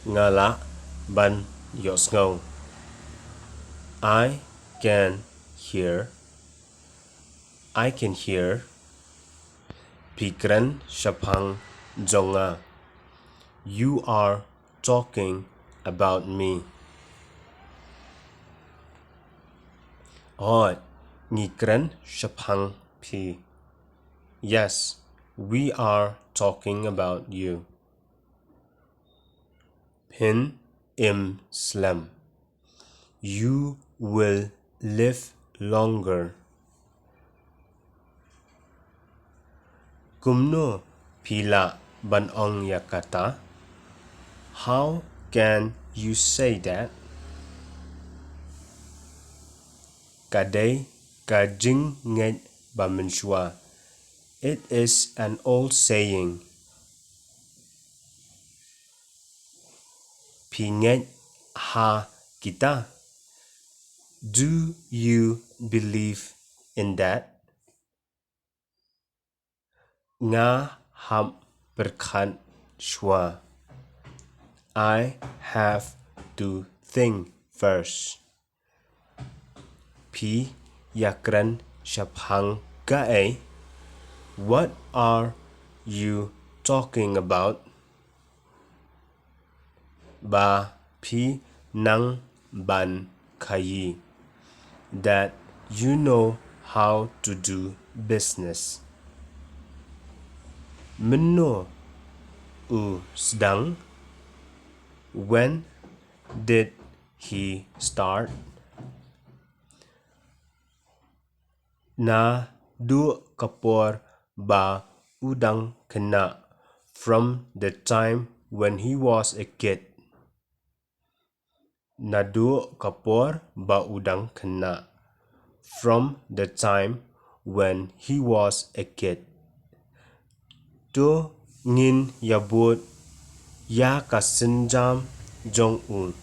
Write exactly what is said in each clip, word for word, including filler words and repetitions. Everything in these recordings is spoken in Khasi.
Nga lah ban ïohsngew. I can hear. I can hear. Phi kren shaphang jong nga. You are talking about me. Hooid, ngi kren shaphang phi. Yes, we are talking about you. Phin im slem. You will live longer. Kumno phi lah ban ong ïa kata? How can you say that? Ka dei ka jingngeit ba mynshuwa. It is an old saying. Phi ngeit ha kita? Do you believe in that? Nga hap pyrkhat shuwa. I have to think first. Phi ïakren shaphang kaei? What are you talking about? Ba phi nang ban khaïi. That you know how to do business. Mynno u sdang? When did he start? Naduh ka por ba u dang khynnah, from the time when he was a kid. Naduh ka por ba u dang khynnah, from the time when he was a kid. To ngin ïabud ïa ka sienjam jong u.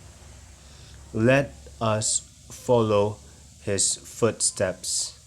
Let us follow his footsteps.